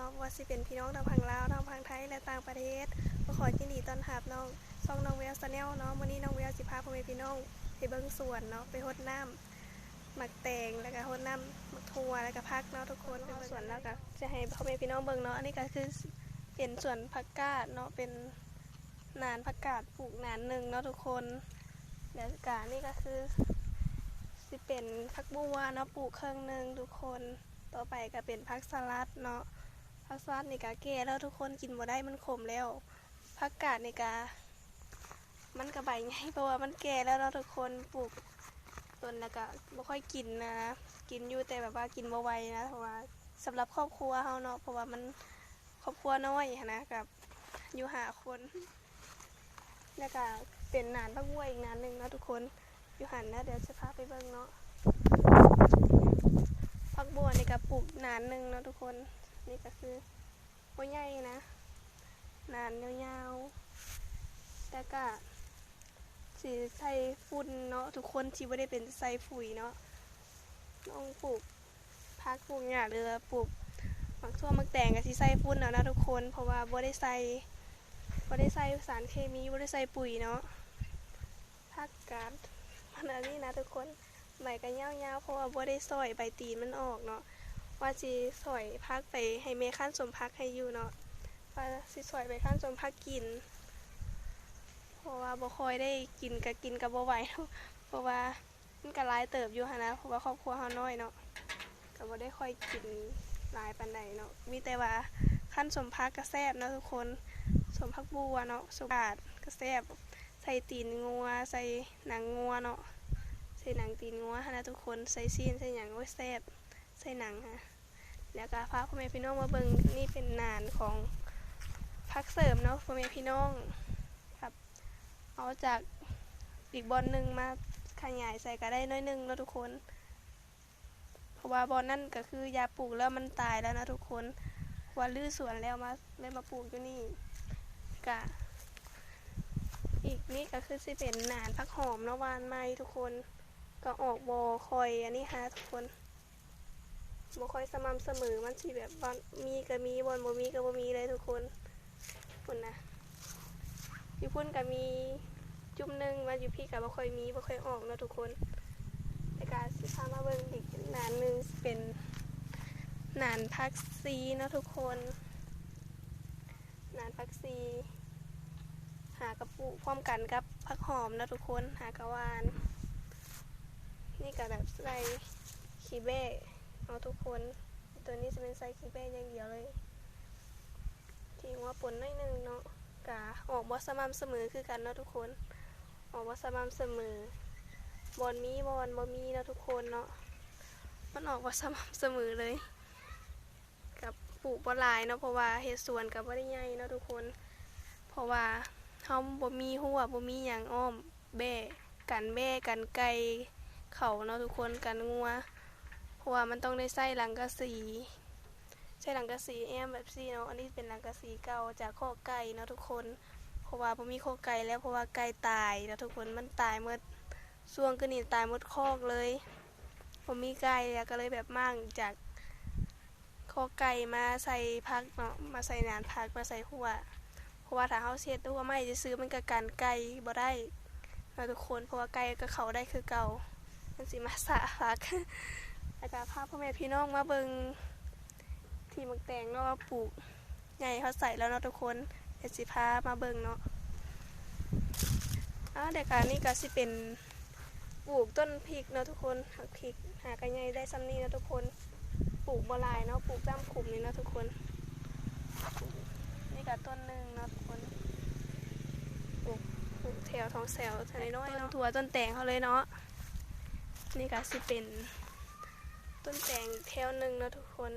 ເນາະ ບໍ່ວ່າຊິເປັນພີ່ນ້ອງທາງຝັ່ງລາວ, ທາງຝັ່ງໄທ ແລະ ຕ່າງປະເທດ ກໍຂໍຍິນດີຕ້ອນຮັບເນາະ ຊ່ອງນ້ອງແວວ Channel ເນາະ. ມື້ນີ້ນ້ອງແວວຊິພາພໍ່ແມ່ພີ່ນ້ອງໄປເບິ່ງສວນເນາະ, ໄປຫົດນ້ຳໝາກແຕງ ແລ້ວກໍຫົດນ້ຳໝາກຖົ່ວ ແລ້ວກໍຜັກເນາະທຸກຄົນ. ເຮົາສວນແລ້ວກໍຈະໃຫ້ພໍ່ແມ່ພີ່ນ້ອງເບິ່ງເນາະ. ອັນນີ້ກໍຄືເປັນສວນຜັກກາດເນາະ, ເປັນ ນານຜັກກາດ ປູກນານໜຶ່ງເນາະທຸກຄົນ. ແລ້ວກະນີ້ກໍຄືຊິເປັນຜັກບົ່ວເນາະ, ປູກເຄິ່ງໜຶ່ງທຸກຄົນ. ຕໍ່ໄປກໍເປັນຜັກສະຫຼັດເນາະ, ຜັກສະຫຼັດນີ້ກະແກ່ແລ້ວທຸກຄົນ, ກິນບໍ່ໄດ້ ມັນຂົມແລ້ວ. ຜັກກາດນີ້ກະ ມັນກະໃບໃຫຍ່ ເພາະວ່າມັນແກ່ແລ້ວເນາະທຸກຄົນ, ປູກດົນແລ້ວກະບໍ່ຄ່ອຍກິນນະ, ກິນຢູ່ແຕ່ແບບວ່າກິນບໍ່ໄຫວນະ, ເພາະວ່າສຳລັບຄອບຄົວເຮົາເນາະ, ເພາະວ່າມັນ ຄອບຄົວນ້ອຍຫັ້ນນະ ກັບຢູ່ຫ້າຄົນ. ແລ້ວກະເປັນນານຜັກບົ່ວອີກນານໜຶ່ງເນາະທຸກຄົນ, ຢູ່ຫັ້ນນະ. ດຽວຊິພາໄປເບິ່ງເນາະ, ຜັກບົ່ວນີ້ກະປູກນານໜຶ່ງເນາະທຸກຄົນ. ນີ້ກະຄືບໍ່ໃຫຍ່ນະ, ນານຍາວໆ ແຕ່ກະ ຊິໃສ່ຝຸ່ນເນາະທຸກຄົນ, ຊິບໍ່ໄດ້ເປັນໃສ່ຝຸ່ນເນາະ. ນ້ອງປູກຜັກປູກຫຍ້າ ຫຼືວ່າປູກໝາກຖົ່ວໝາກແຕງ ກໍຊິໃສ່ຝຸ່ນເອົານະທຸກຄົນ, ເພາະວ່າບໍ່ໄດ້ໃສ່ ບໍ່ໄດ້ໃສ່ສານເຄມີ, ບໍ່ໄດ້ໃສ່ປຸ໋ຍເນາະ. ຜັກກາດມັນອັນນີ້ນະທຸກຄົນ, ໃບກໍຍາວໆ ເພາະວ່າບໍ່ໄດ້ສອຍໃບຕີນມັນອອກເນາະ. ວ່າຊິສອຍຜັກໄປໃຫ້ແມ່ຄັ້ນສົມຜັກໃຫ້ຢູ່ເນາະ, ວ່າຊິສອຍໄປຄັ້ນສົມຜັກກິນ ເພາະວ່າບໍ່ຄ່ອຍໄດ້ກິນ, ກະກິນກະບໍ່ໄຫວເນາະ, ເພາະວ່າມັນກະຫຼາຍເຕີບຢູ່ຫັ້ນນະ, ເພາະວ່າຄອບຄົວເຮົານ້ອຍເນາະ, ກະບໍ່ໄດ້ຄ່ອຍກິນຫຼາຍປານໃດເນາະ. ມີແຕ່ວ່າຄັ້ນສົມຜັກກະແຊບເນາະທຸກຄົນ, ສົມຜັກບົ່ວເນາະ, ສົມຜັກກາດກະແຊບ, ໃສ່ຕີນງົວ, ໃສ່ໜັງງົວເນາະ, ໃສ່ໜັງຕີນງົວຫັ້ນນະທຸກຄົນ, ໃສ່ຊີ້ນ ໃສ່ຫຍັງ, ໂອ້ຍ ແຊບ ໃສ່ໜັງຫັ້ນ. ແລ້ວກະພາພໍ່ແມ່ພີ່ນ້ອງມາເບິ່ງ, ນີ້ເປັນນານຂອງຜັກເສີມເນາະພໍ່ແມ່ພີ່ນ້ອງ, ແບບເອົາຈາກອີກບ່ອນໜຶ່ງມາຂະຫຍາຍໃສ່ກະໄດ້ໜ້ອຍໜຶ່ງເນາະທຸກຄົນ, ເພາະວ່າບ່ອນນັ້ນກະຄືຢາປູກແລ້ວມັນຕາຍແລ້ວນະທຸກຄົນ, ເພາະວ່າຮື້ສວນແລ້ວມາ ເລີຍມາປູກຢູ່ນີ້. ກະອີກນີ້ກະຄືຊິເປັນນານຜັກຫອມເນາະ, ຫວ່ານໃໝ່ທຸກຄົນ, ກະອອກບໍ່ຄ່ອຍອັນນີ້ຫັ້ນນະທຸກຄົນ. ບໍ່ຄ່ອຍສະໝ່ຳສະເໝີ, ມັນຊິແບບວ່າມີກະມີ, ບ່ອນບໍ່ມີກະບໍ່ມີເລີຍທຸກຄົນ. ພຸ້ນນະ, ຢູ່ພຸ້ນກະມີຈຸ່ມໜຶ່ງ, ມາຢູ່ພີ້ກະບໍ່ຄ່ອຍມີ, ບໍ່ຄ່ອຍອອກເນາະທຸກຄົນ. ແລ້ວກະຊິພາມາເບິ່ງອີກນານໜຶ່ງ, ເປັນນານຜັກຊີເນາະທຸກຄົນ. ນານຜັກຊີ ຫາກະປູກພ້ອມກັນກັບຜັກຫອມເນາະທຸກຄົນ, ຫາກະຫວ່ານ. ນີ້ກະແບບໃສ່ຂີ້ແບ້ເນາະທຸກຄົນ, ໂຕນີ້ຊິແມ່ນໃສ່ຂີ້ແບ້ຢ່າງດຽວເລີຍ, ຂີ້ງົວປົນໜ້ອຍໜຶ່ງເນາະ. ກະອອກບໍ່ສະໝ່ຳສະເໝີຄືກັນເນາະທຸກຄົນ, ອອກບໍ່ສະໝ່ຳສະເໝີ, ບ່ອນມີ ບ່ອນບໍ່ມີເນາະທຸກຄົນເນາະ, ມັນອອກບໍ່ສະໝ່ຳສະເໝີເລີຍ. ກະປູກບໍ່ຫຼາຍເນາະ, ເພາະວ່າເຮັດສວນກະບໍ່ໄດ້ໃຫຍ່ເນາະທຸກຄົນ, ເພາະວ່າເຮົາບໍ່ມີຮົ້ວ ບໍ່ມີຫຍັງອ້ອມ ແບ້ ກັນແບ້ ກັນໄກ່ເຂົ້າເນາະທຸກຄົນ, ກັນງົວ, ເພາະວ່າມັນຕ້ອງໄດ້ໃຊ້ສັງກະສີ, ໃຊ້ສັງກະສີແອ້ມແບບຊີ້ເນາະ. ອັນນີ້ເປັນສັງກະສີເກົ່າຈາກຄອກໄກ່ເນາະທຸກຄົນ, ເພາະວ່າບໍ່ມີຄອກໄກ່ແລ້ວ, ເພາະວ່າໄກ່ຕາຍເນາະທຸກຄົນ, ມັນຕາຍໝົດ, ຊ່ວງກີ້ນີ້ຕາຍໝົດຄອກເລີຍ, ບໍ່ມີໄກ່ແລ້ວ, ກະເລີຍແບບມ້າງຈາກ ຂໍໄກ່ມາໃສ່ຜັກເນາະ, ມາໃສ່ນານຜັກ, ມາໃສ່ຮົ້ວ, ເພາະວ່າຖ້າເຮົາເຮັດຮົ້ວໄມ້ຊື່ໆ ມັນກະກັນໄກ່ບໍ່ໄດ້ເນາະທຸກຄົນ, ເພາະວ່າໄກ່ກະເຂົ້າໄດ້ຄືເກົ່າ, ມັນຊິມາສະຜັກ. ແລ້ວກະພາພໍ່ແມ່ພີ່ນ້ອງມາເບິ່ງທີ່ໝາກແຕງເນາະ ວ່າປູກໃຫຍ່ຮອດໃສແລ້ວເນາະທຸກຄົນ, ດຽວຊິພາມາເບິ່ງເນາະ. ອາ ແລ້ວກະນີ້ກະຊິເປັນ ປູກຕົ້ນພິກເນາະທຸກຄົນ, ຜັກພິກຫາກະໃຫຍ່ໄດ້ຊ່ຳນີ້ເນາະທຸກຄົນ, ປູກບໍ່ຫຼາຍເນາະ, ປູກຕາມຂຸມນີ້ເນາະທຸກຄົນ. ນີ້ກະຕົ້ນໜຶ່ງເນາະທຸກຄົນ, ປູກ ປູກແຖວສອງແຖວ ແຖວນ້ອຍໆເນາະ, ຕົ້ນຖົ່ວຕົ້ນແຕງເຮົາເລີຍເນາະ. ນີ້ກະຊິເປັນຕົ້ນແຕງອີກແຖວໜຶ່ງເນາະທຸກຄົນ.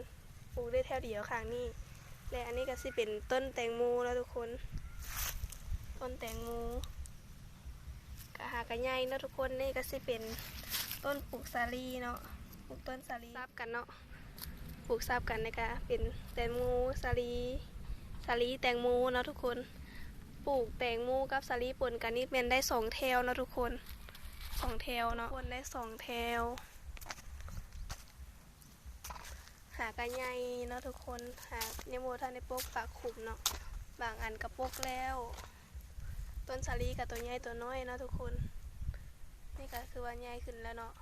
ປູກໄດ້ແຖວດຽວຂ້າງນີ້ ແລະ ອັນນີ້ກະຊິເປັນຕົ້ນແຕງໂມເນາະທຸກຄົນ, ຕົ້ນແຕງໂມກະຫາກະໃຫຍ່ເນາະທຸກຄົນ. ນີ້ກະຊິເປັນຕົ້ນປູກສາລີເນາະ, ປູກຕົ້ນສາລີສັບກັນເນາະ, ປູກສັບກັນ ແລ້ວກະເປັນແຕງໂມສາລີ, ສາລີແຕງໂມເນາະທຸກຄົນ. ປູກແຕງໂມກັບສາລີປົນກັນນີ້ແມ່ນໄດ້ສອງແຖວເນາະທຸກຄົນ, ສອງແຖວເນາະ, ຄົນໄດ້ສອງແຖວ. ຫາກະໃຫຍ່ເນາະທຸກຄົນ, ຫາກຍັງບໍ່ທັນໄດ້ປົກປາກຄຸມເນາະ, ບາງອັນກະປົກແລ້ວ. ຕົ້ນສາລີກະໂຕໃຫຍ່ໂຕນ້ອຍເນາະທຸກຄົນ. ນີ້ກະຄືວ່າໃຫຍ່ຂຶ້ນແລ້ວເນາະ,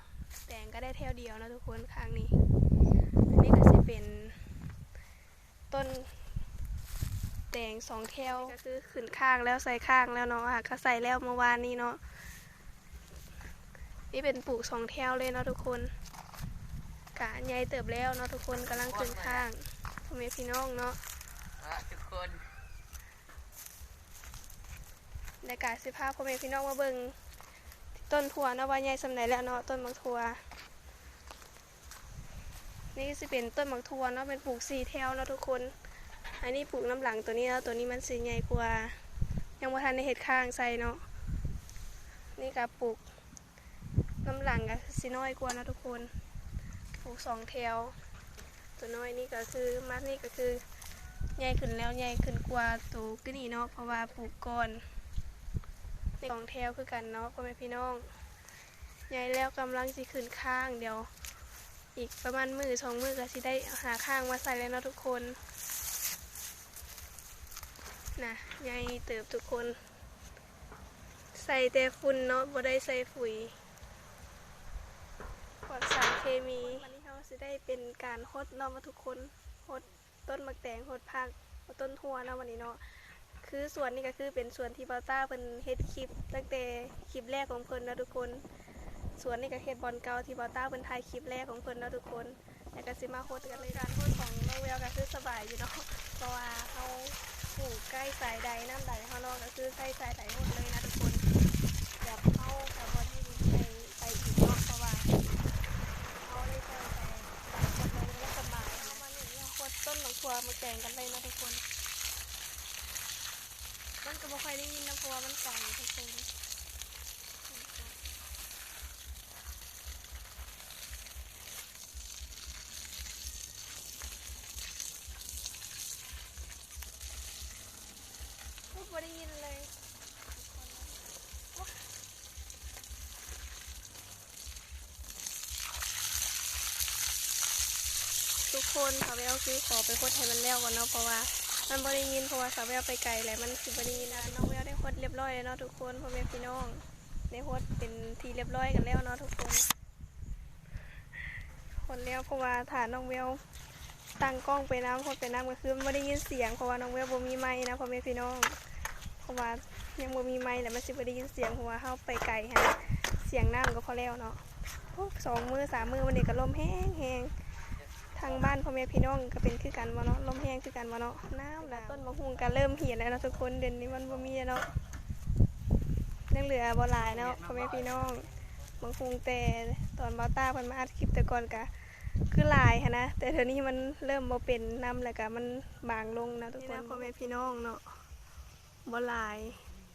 ແຕງກະໄດ້ແຖວດຽວເນາະທຸກຄົນ ຂ້າງນີ້. ອັນນີ້ກະຊິເປັນ ຕົ້ນແຕງສອງແຖວ ກະຄືຂຶ້ນຄ້າງແລ້ວ ໃສ່ຄ້າງແລ້ວເນາະ, ຫາກະໃສ່ແລ້ວເມື່ອວານນີ້ເນາະ. ນີ້ເປັນປູກສອງແຖວເລີຍເນາະທຸກຄົນ, ກະໃຫຍ່ເຕີບແລ້ວເນາະທຸກຄົນ, ກຳລັງຂຶ້ນຄ້າງ ພໍ່ແມ່ພີ່ນ້ອງເນາະ ທຸກຄົນ. ແລະກະຊິພາພໍ່ແມ່ພີ່ນ້ອງມາເບິ່ງຕົ້ນຖົ່ວເນາະ ວ່າໃຫຍ່ສ່ຳໃດແລ້ວເນາະ, ຕົ້ນໝາກຖົ່ວ. ນີ້ຊິເປັນຕົ້ນໝາກຖົ່ວເນາະ, ເປັນປູກສີ່ແຖວເນາະທຸກຄົນ. ອັນນີ້ປູກນຳຫຼັງໂຕນີ້ເນາະ, ໂຕນີ້ມັນຊິໃຫຍ່ກວ່າ, ຍັງບໍ່ທັນໄດ້ເຮັດຄ້າງໃສ່ເນາະ. ນີ້ກະປູກນຳຫຼັງກະຊິນ້ອຍກວ່າເນາະທຸກຄົນ, ປູກສອງແຖວ. ໂຕນ້ອຍນີ້ກະຄື ມານີ້ກະຄືໃຫຍ່ຂຶ້ນແລ້ວ, ໃຫຍ່ຂຶ້ນກວ່າໂຕກີ້ນີ້ເນາະ ເພາະວ່າປູກກ່ອນ. ສອງແຖວຄືກັນເນາະ ພໍ່ແມ່ພີ່ນ້ອງ, ໃຫຍ່ແລ້ວກຳລັງຊິຂຶ້ນຄ້າງ. ດຽວອີກປະມານມື້ສອງມື້ກະຊິໄດ້ຫາຄ້າງມາໃສ່ແລ້ວເນາະທຸກຄົນ. ນະ ໃຫຍ່ເຕີບທຸກຄົນ, ໃສ່ແຕ່ຝຸ່ນເນາະ, ບໍ່ໄດ້ໃສ່ຝຸ່ນ ປອດສານເຄມີ. ບາດນີ້ເຮົາຊິໄດ້ເປັນການຫົດເນາະທຸກຄົນ, ຫົດຕົ້ນໝາກແຕງ, ຫົດຜັກ, ຫົດຕົ້ນຖົ່ວເນາະ ບາດນີ້ເນາະ. ຄືສວນນີ້ກະຄືເປັນສວນທີ່ບ່າວຕ້າເພິ່ນເຮັດຄລິບຕັ້ງແຕ່ຄລິບແລກຂອງເພິ່ນເນາະທຸກຄົນ. ສວນນີ້ກະເຮັດບ່ອນເກົ່າທີ່ບ່າວຕ້າເພິ່ນຖ່າຍຄລິບແລກຂອງເພິ່ນເນາະທຸກຄົນ. ແລ້ວກະຊິມາຫົດກັນເລີຍ. ການຫົດຂອງນ້ອງແວວກະຄືສະບາຍຢູ່ເນາະ, ເພາະວ່າເຮົາປູກໃກ້ສາຍໃດນ້ຳໃດເຮົາເນາະ, ກະຄືໃຊ້ສາຍໃດຫົດເລີຍນະທຸກຄົນ. ແບບເຮົາກະບໍ່ໄດ້ໄປ ໄປອີກເນາະ, ເພາະວ່າເຮົາໄດ້ໃຊ້ສາຍໃດຫົດເລີຍ ມັນສະບາຍ. ເຮົາມານີ້ເຮົາຫົດຕົ້ນໝາກຖົ່ວໝາກແຕງກັນເລີຍນະທຸກຄົນ. ມັນກະບໍ່ຄ່ອຍໄດ້ຍິນນະ ເພາະວ່າມັນໄກທຸກຄົນ. ໂອ້ ບໍ່ໄດ້ຍິນເລີຍ ໂອ້ ທຸກຄົນ. ສາວແວວຊິຂໍໄປຫົດໃຫ້ມັນແລ້ວກ່ອນເນາະ ເພາະວ່າມັນບໍ່ໄດ້ຍິນ, ເພາະວ່າສາວແວວໄປໄກແລ້ວ ມັນຊິບໍ່ໄດ້ຍິນ. ນ້ອງແວວໄດ້ຫົດລຽບຮ້ອຍແລ້ວເນາະທຸກຄົນ ພໍ່ແມ່ພີ່ນ້ອງ, ໄດ້ຫົດເປັນທີ່ລຽບຮ້ອຍກັນແລ້ວເນາະທຸກຄົນ. ຫົດແລ້ວ ເພາະວ່າຖ້ານ້ອງແວວຕັ້ງກ້ອງໄປນຳ ຫົດໄປນຳ ກະຄືມັນບໍ່ໄດ້ຍິນສຽງ ເພາະວ່ານ້ອງແວວບໍ່ມີໄມນະ ພໍ່ແມ່ພີ່ນ້ອງ. ເພາະວ່າຍັງບໍ່ມີໄມ ແລ້ວມັນຊິບໍ່ໄດ້ຍິນສຽງ ເພາະວ່າເຮົາໄປໄກຫັ້ນ ສຽງນ້ຳກະພໍແລ້ວເນາະ. ໂອ້ ສອງມື້ສາມມື້ມານີ້ກະລົມແຮງໆ. ທາງບ້ານພໍ່ແມ່ພີ່ນ້ອງກະເປັນຄືກັນບໍ່ເນາະ, ລົມແຮງຄືກັນບໍ່ເນາະ. ນ້ຳລະ ຕົ້ນໝາກຫຸ່ງກະເລີ່ມເຫຍແລ້ວເນາະທຸກຄົນ, ດຽວນີ້ມັນບໍ່ມີແລ້ວເນາະ, ຍັງເຫຼືອບໍ່ຫຼາຍເນາະ ພໍ່ແມ່ພີ່ນ້ອງ. ໝາກຫຸ່ງແຕ່ຕອນບ່າວຕ້າເພິ່ນມາອັດຄລິບແຕ່ກ່ອນກະຄືຫຼາຍຫັ້ນນະ, ແຕ່ດຽວນີ້ມັນເລີ່ມບໍ່ເປັນນຳ ແລ້ວກະມັນບາງລົງນະທຸກຄົນ ພໍ່ແມ່ພີ່ນ້ອງເນາະ. ບໍ່ຫຼາຍ.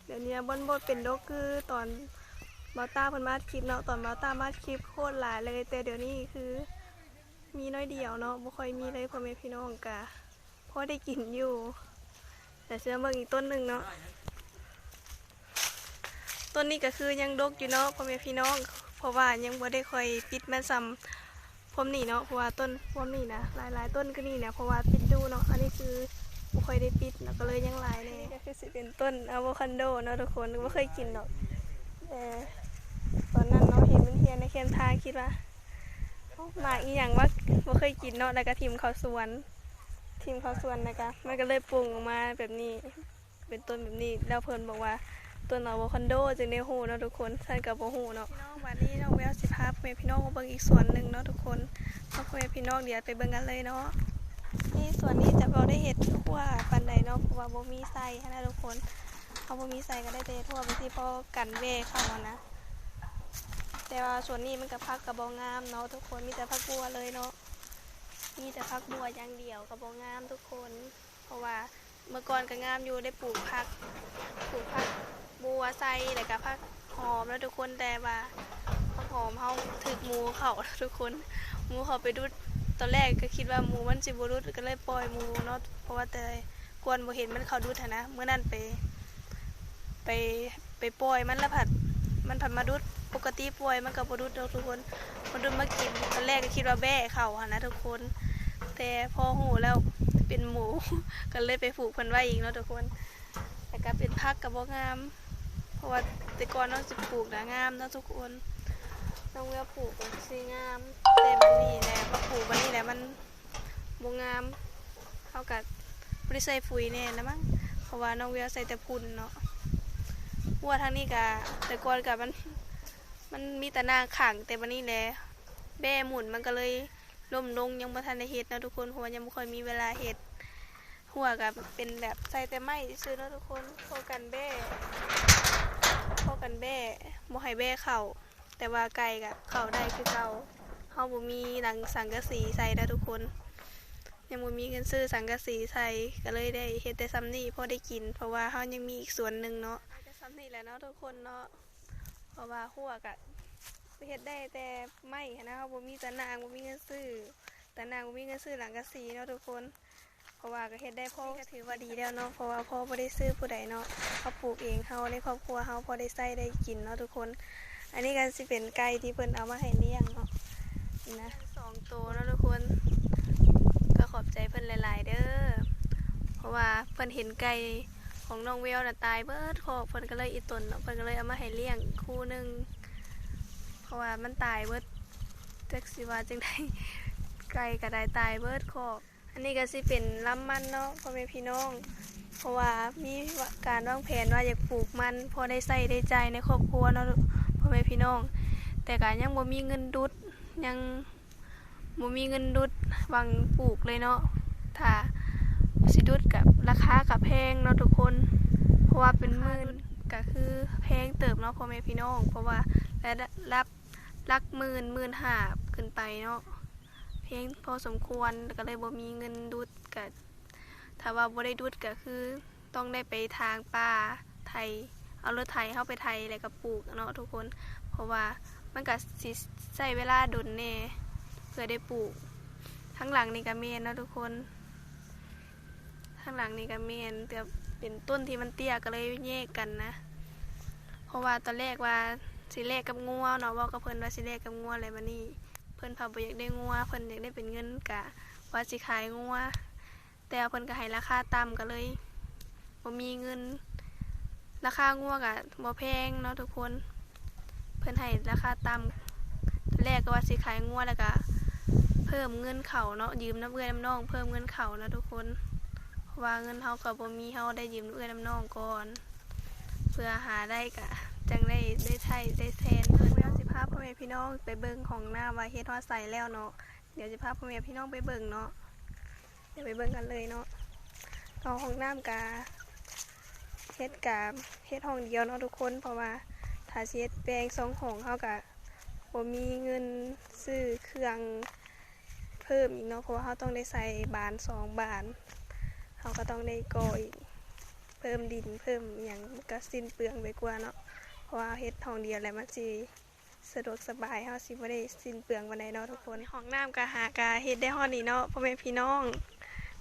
ດຽວນີ້ບ່ອນບໍ່ເປັນດົກຄືຕອນບ່າວຕ້າເພິ່ນມາອັດຄລິບເນາະ, ຕອນບ່າວຕ້າມາອັດຄລິບໂຄດຫຼາຍເລີຍ, ແຕ່ດຽວນີ້ຄືມີໜ້ອຍດຽວເນາະ, ບໍ່ຄ່ອຍມີເລີຍ ພໍ່ແມ່ພີ່ນ້ອງ, ກະພໍໄດ້ກິນຢູ່. ແລ້ວຊິມາເບິ່ງອີກຕົ້ນໜຶ່ງເນາະ. ຕົ້ນນີ້ກະຄືຍັງດົກຢູ່ເນາະ ພໍ່ແມ່ພີ່ນ້ອງ, ເພາະວ່າຍັງບໍ່ໄດ້ຄ່ອຍປິດມັນສ່ຳ ພວມນີ້ເນາະ, ເພາະວ່າຕົ້ນພວມນີ້ນະ ຫຼາຍໆຕົ້ນກະນີ້ນະ ເພາະວ່າປິດດູເນາະ. ອັນນີ້ຄືບໍ່ຄ່ອຍໄດ້ປິດເນາະ ກະເລີຍຍັງຫຼາຍແດ່. ນີ້ກະຄືຊິເປັນຕົ້ນອາໂວຄາໂດເນາະທຸກຄົນ, ບໍ່ເຄີຍກິນດອກ. ແຕ່ຕອນນັ້ນເນາະ ເຫັນມັນຮຽນໃນແຄມທາງ ຄິດວ່າ ໂອ້ ໝາກອີ່ຫຍັງວະ ບໍ່ເຄີຍກິນເນາະ, ແລ້ວກະຖິ້ມເຂົ້າສວນ ຖິ້ມເຂົ້າສວນ ແລ້ວກະມັນກະເລີຍປົ່ງອອກມາແບບນີ້. ເປັນຕົ້ນແບບນີ້ ແລ້ວເພິ່ນບອກວ່າຕົ້ນອາໂວຄາໂດ ຈຶ່ງໄດ້ຮູ້ເນາະທຸກຄົນ, ຊັ້ນກະບໍ່ຮູ້ເນາະ. ພີ່ນ້ອງ ບາດນີ້ນ້ອງແວວຊິພາພໍ່ແມ່ພີ່ນ້ອງມາເບິ່ງອີກສວນໜຶ່ງເນາະທຸກຄົນ, ເອົາພໍ່ແມ່ພີ່ນ້ອງ ດຽວໄປເບິ່ງກັນເລີຍເນາະ. ນີ້ສວນນີ້ຈະບໍ່ໄດ້ເຮັດທົ່ວປານໃດເນາະ ເພາະວ່າບໍ່ມີໄຊຫັ້ນນະທຸກຄົນ, ເຮົາບໍ່ມີໄຊກະໄດ້ແຕ່ເຮັດທົ່ວໄປຊີ້ ພໍກັນແບ້ເຂົ້າຫັ້ນນະ. ແຕ່ວ່າສວນນີ້ມັນກະ ຜັກກະບໍ່ງາມເນາະທຸກຄົນ, ມີແຕ່ຜັກບົ່ວເລີຍເນາະ, ມີແຕ່ຜັກບົ່ວຢ່າງດຽວ ກະບໍ່ງາມທຸກຄົນ. ເພາະວ່າເມື່ອກ່ອນກະງາມຢູ່ ໄດ້ປູກຜັກ ປູກຜັກບົ່ວໃສ່ ແລ້ວກະຜັກຫອມເນາະທຸກຄົນ, ແຕ່ວ່າຜັກຫອມເຮົາຖືກໝູເຂົ້າທຸກຄົນ, ໝູເຂົ້າໄປດຸດ. ຕອນແລກກະຄິດວ່າໝູມັນຊິບໍ່ດຸດ ກະເລີຍປ່ອຍໝູເນາະ, ເພາະວ່າແຕ່ກ່ອນບໍ່ເຫັນມັນເຂົ້າດຸດຫັ້ນນະ. ມື້ນັ້ນໄປ ໄປ ໄປປ່ອຍມັນລະພັດ ມັນພັດມາດຸດ. ປົກກະຕິປ່ອຍມັນກະບໍ່ດຸດດອກທຸກຄົນ, ມາດຸດມາກິນ. ຕອນແລກກະຄິດວ່າແບ້ເຂົ້າຫັ້ນນະທຸກຄົນ, ແຕ່ພໍຮູ້ແລ້ວເປັນໝູ ກໍເລີຍໄປຜູກເພິ່ນໄວ້ອີກເນາະທຸກຄົນ. ແລ້ວກໍເປັນຜັກກໍບໍ່ງາມ ເພາະວ່າແຕ່ກ່ອນນ້ອງຊິປູກນະງາມເນາະທຸກຄົນ ນ້ອງແວວປູກກໍຊິງາມ ແຕ່ບັດນີ້ແຫຼະ ມາປູກບັດນີ້ແຫຼະມັນ ບໍ່ງາມ ເຮົາກະບໍ່ໄດ້ໃສ່ຝຸ່ຍແນ່ລະມັ້ງ ເພາະວ່ານ້ອງແວວໃສ່ແຕ່ຝຸ່ນເນາະ. ຮົ້ວທາງນີ້ກະ ແຕ່ກ່ອນກະມັນ ມັນມີຕາໜ່າງຂັງ ແຕ່ບັດນີ້ແຫຼະ ແບ້ໝູນມັນກະເລີຍລົ້ມລົງ ຍັງບໍ່ທັນໄດ້ເຮັດເນາະທຸກຄົນ ເພາະວ່າຍັງບໍ່ຄ່ອຍມີເວລາເຮັດ. ຮົ້ວກະເປັນແບບໃສ່ແຕ່ໄມ້ຊື່ໆເນາະທຸກຄົນ ພໍກັນແບ້ ພໍກັນແບ້ ບໍ່ໃຫ້ແບ້ເຂົ້າ. ແຕ່ວ່າໄກ່ກະເຂົ້າໄດ້ຄືເກົ່າ ເຮົາບໍ່ມີຫຼັງສັງກະສີໃສ່ນະທຸກຄົນ ຍັງບໍ່ມີເງິນຊື້ສັງກະສີໃສ່ ກະເລີຍໄດ້ເຮັດແຕ່ຊ່ຳນີ້ພໍໄດ້ກິນ ເພາະວ່າເຮົາຍັງມີອີກສວນໜຶ່ງເນາະ. ໄດ້ແຕ່ຊ່ຳນີ້ແຫຼະເນາະທຸກຄົນເນາະ ເພາະວ່າຮົ້ວກະເຮັດໄດ້ແຕ່ໄມ້ຫັ້ນນະ ເຮົາບໍ່ມີຕາໜ່າງ ບໍ່ມີເງິນຊື້ຕາໜ່າງ ບໍ່ມີເງິນຊື້ຫຼັງກະສີເນາະທຸກຄົນ. ເພາະວ່າກໍເຮັດໄດ້ພໍ ກໍຖືວ່າດີແລ້ວເນາະ ເພາະວ່າພໍບໍ່ໄດ້ຊື້ຜູ້ໃດເນາະ ເຮົາປູກເອງ ເຮົາໃນຄອບຄົວເຮົາພໍໄດ້ໃຊ້ໄດ້ກິນເນາະທຸກຄົນ. ອັນນີ້ກໍຊິເປັນໄກ່ທີ່ເພິ່ນເອົາມາໃຫ້ລ້ຽງເນາະ ນີ້ນະ ສອງໂຕເນາະທຸກຄົນ. ກໍຂອບໃຈເພິ່ນຫຼາຍໆເດີ ເພາະວ່າເພິ່ນເຫັນໄກ່ຂອງນ້ອງແວວນະຕາຍເບິດຄອກ ເພິ່ນກໍເລີຍອີ່ຕົນເນາະ ເພິ່ນກໍເລີຍເອົາມາໃຫ້ລ້ຽງຄູ່ໜຶ່ງ ເພາະວ່າມັນຕາຍເບິດ ຈັກຊິວ່າຈັ່ງໃດ ໄກ່ກໍໄດ້ຕາຍເບິດຄອກ. ອັນນີ້ກໍຊິເປັນລຳມັນເນາະ ພໍ່ແມ່ພີ່ນ້ອງ ເພາະວ່າມີການວາງແຜນວ່າຢາກປູກມັນ ພໍໄດ້ໃຊ້ໄດ້ຈ່າຍໃນຄອບຄົວເນາະ ພໍ່ແມ່ພີ່ນ້ອງ. ແຕ່ກໍຍັງບໍ່ມີເງິນດຸດ ຍັງບໍ່ມີເງິນດຸດຫວັງປູກເລີຍເນາະ ຖ້າຊິດຸດກໍລາຄາກໍແພງເນາະທຸກຄົນ ເພາະວ່າເປັນໝື່ນກໍຄືແພງເຕີບເນາະ ພໍ່ແມ່ພີ່ນ້ອງ ເພາະວ່າລະດັບຫຼັກໝື່ນ ໝື່ນຫ້າຂຶ້ນໄປເນາະ ແພງພໍສົມຄວນ ກໍເລີຍບໍ່ມີເງິນດຸດ ກະ ຖ້າວ່າບໍ່ໄດ້ດຸດກະຄືຕ້ອງໄດ້ໄປຖາງປ່າ ໄຖ ເອົາລົດໄຖເຮົາໄປໄຖ ແລ້ວກະປູກເນາະທຸກຄົນ ເພາະວ່າມັນກະຊິໃຊ້ເວລາດົນແດ່ເພື່ອໄດ້ປູກ. ທາງຫຼັງນີ້ກະແມ່ນເນາະທຸກຄົນ ທາງຫຼັງນີ້ກະແມ່ນ ແຕ່ເປັນຕົ້ນທີ່ມັນເຕ້ຍ ກະເລີຍແຍກກັນນະ ເພາະວ່າຕອນແລກວ່າຊິແລກກັບງົວເນາະ ເວົ້າກັບເພິ່ນວ່າຊິແລກກັບງົວ ແລ້ວບາດນີ້ເພິ່ນພັດບໍ່ຢາກໄດ້ງົວ ເພິ່ນຢາກໄດ້ເປັນເງິນ ກະວ່າຊິຂາຍງົວ ແຕ່ວ່າເພິ່ນກໍໃຫ້ລາຄາຕ່ຳ ກໍເລີຍບໍ່ມີເງິນ. ລາຄາງົວກໍບໍ່ແພງເນາະທຸກຄົນ ເພິ່ນໃຫ້ລາຄາຕ່ຳ ຕອນແລກກໍວ່າຊິຂາຍງົວ ແລ້ວກໍເພີ່ມເງິນເຂົ້າເນາະ ຢືມນຳເອື້ອຍນຳນ້ອງ ເພີ່ມເງິນເຂົ້າເນາະທຸກຄົນ ເພາະວ່າເງິນເຮົາກໍບໍ່ມີ ເຮົາໄດ້ຢືມນຳເອື້ອຍນຳນ້ອງກ່ອນ ເພື່ອຫາໄດ້ກໍຈັ່ງໄດ້ ໄດ້ໃຊ້ໄດ້ແທນເພິ່ນ. ດຽວຊິພາພໍ່ແມ່ພີ່ນ້ອງໄປເບິ່ງຫ້ອງນ້ຳວ່າເຮັດຮອດໃສແລ້ວເນາະ ດຽວຊິພາພໍ່ແມ່ພີ່ນ້ອງໄປເບິ່ງເນາະ ດຽວໄປເບິ່ງກັນເລີຍເນາະ. ເອົາຫ້ອງນ້ຳກະເຮັດ ກະເຮັດຫ້ອງດຽວເນາະທຸກຄົນ ເພາະວ່າຖ້າຊິເຮັດແບ່ງສອງຫ້ອງ ເຮົາກະບໍ່ມີເງິນຊື້ເຄື່ອງເພີ່ມອີກເນາະ ເພາະວ່າເຮົາຕ້ອງໄດ້ໃສ່ບານສອງບານ ເຮົາກໍຕ້ອງໄດ້ກໍ່ອີກ ເພີ່ມດິນເພີ່ມຫຍັງ ມັນກະສິ້ນເປືອງໄປກວ່າເນາະ ເພາະວ່າເຮັດຫ້ອງດຽວແລ້ວມັນຊິ ສະດວກສະບາຍ ເຮົາຊິບໍ່ໄດ້ສິ້ນເປືອງປານໃດເນາະທຸກຄົນ. ຫ້ອງນ້ຳກະຫາກະເຮັດໄດ້ຮອດນີ້ເນາະ ພໍ່ແມ່ພີ່ນ້ອງ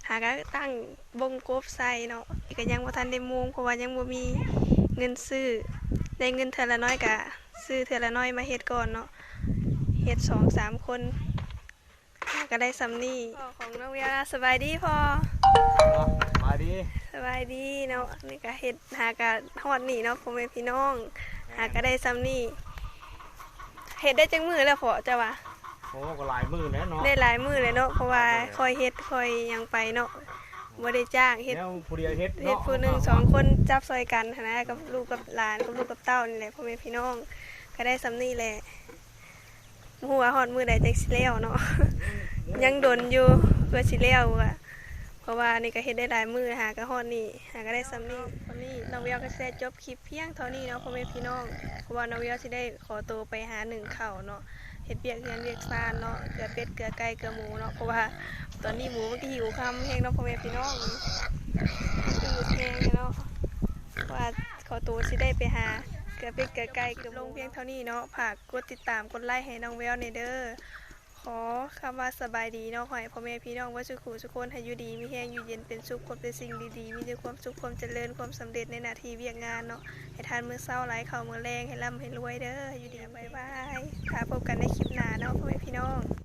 ຫາກະຕັ້ງບົງກົບໃສ່ເນາະ ກະຍັງບໍ່ທັນໄດ້ມຸງ ເພາະວ່າຍັງບໍ່ມີເງິນຊື້ ໄດ້ເງິນເທື່ອລະໜ້ອຍກະຊື້ເທື່ອລະໜ້ອຍມາເຮັດກ່ອນເນາະ ເຮັດສອງສາມຄົນ ຫາກະໄດ້ຊ່ຳນີ້. ພໍ່ຂອງນ້ອງວຽວນະ ສະບາຍດີພໍ່. ເນາະ ສະບາຍດີ ສະບາຍດີເນາະ. ນີ້ກະເຮັດຫາກະຮອດນີ້ເນາະ ພໍ່ແມ່ພີ່ນ້ອງ ຫາກະໄດ້ຊ່ຳນີ້. ເຮັດໄດ້ຈັກມື້ແລ້ວພໍ່ ເຈົ້າວ່າ? ໂອ້ ກໍຫຼາຍມື້ແລ້ວເນາະ ໄດ້ຫຼາຍມື້ແລ້ວເນາະ ເພາະວ່າຂ້ອຍເຮັດຂ້ອຍຫຍັງໄປເນາະ ບໍ່ໄດ້ຈ້າງເຮັດ ແນວຜູ້ດຽວເຮັດເນາະ ເຮັດຜູ້ໜຶ່ງສອງຄົນຈັບຊ່ອຍກັນຫັ້ນນະ ກັບລູກກັບຫຼານ ກັບລູກກັບເຕົ້ານີ້ແຫຼະ ພໍ່ແມ່ພີ່ນ້ອງ ກະໄດ້ຊ່ຳນີ້ແຫຼະ. ບໍ່ຮູ້ວ່າຮອດມື້ໃດຈັ່ງຊິແລ້ວເນາະ ຍັງດົນຢູ່ກວ່າຊິແລ້ວ ເພາະວ່ານີ້ກະເຮັດໄດ້ຫຼາຍມື້ ຫາກະຮອດນີ້ ຫາກະໄດ້ຊ່ຳນີ້. ຕອນນີ້ນ້ອງວຽວກະຊິໄດ້ຈົບຄລິບພຽງເທົ່ານີ້ເນາະ ພໍ່ແມ່ພີ່ນ້ອງ ເພາະວ່ານ້ອງວຽວຊິໄດ້ຂໍໂຕໄປຫາໜຶ້ງເຂົ້າເນາະ ເຮັດວຽກເຮືອນວຽກຊານເນາະ ເກືອເປັດເກືອໄກ່ເກືອໝູເນາະ ເພາະວ່າຕອນນີ້ໝູມັນກະຫິວຄຳແຮງເນາະ ພໍ່ແມ່ພີ່ນ້ອງ ຫິວແຮງເນາະ ວ່າຂໍໂຕຊິໄດ້ໄປຫາເກືອເປັດເກືອໄກ່ເກືອໝູ. ລົງພຽງເທົ່ານີ້ເນາະ ຝາກກົດຕິດຕາມກົດໄລໃຫ້ນ້ອງແວວແດ່ເດີ. ຂໍຄຳວ່າສະບາຍດີເນາະ ຂໍໃຫ້ພໍ່ແມ່ພີ່ນ້ອງເບິດສູ່ຜູ້ສູ່ຄົນ ໃຫ້ຢູ່ດີມີແຮງ ຢູ່ເຢັນເປັນສຸກ ພົບແຕ່ສິ່ງດີໆ ມີແຕ່ຄວາມສຸກ ຄວາມຈະເລີນ ຄວາມສຳເລັດໃນໜ້າທີ່ວຽກງານເນາະ ໃຫ້ທານມື້ເຊົ້າ ໄຫຼເຂົ້າມື້ແລງ ໃຫ້ລ່ຳໃຫ້ລວຍເດີ ຢູ່ດີ ບາຍບາຍ ຖ້າພົບກັນໃນຄລິບໜ້າເນາະ ພໍ່ແມ່ພີ່ນ້ອງ.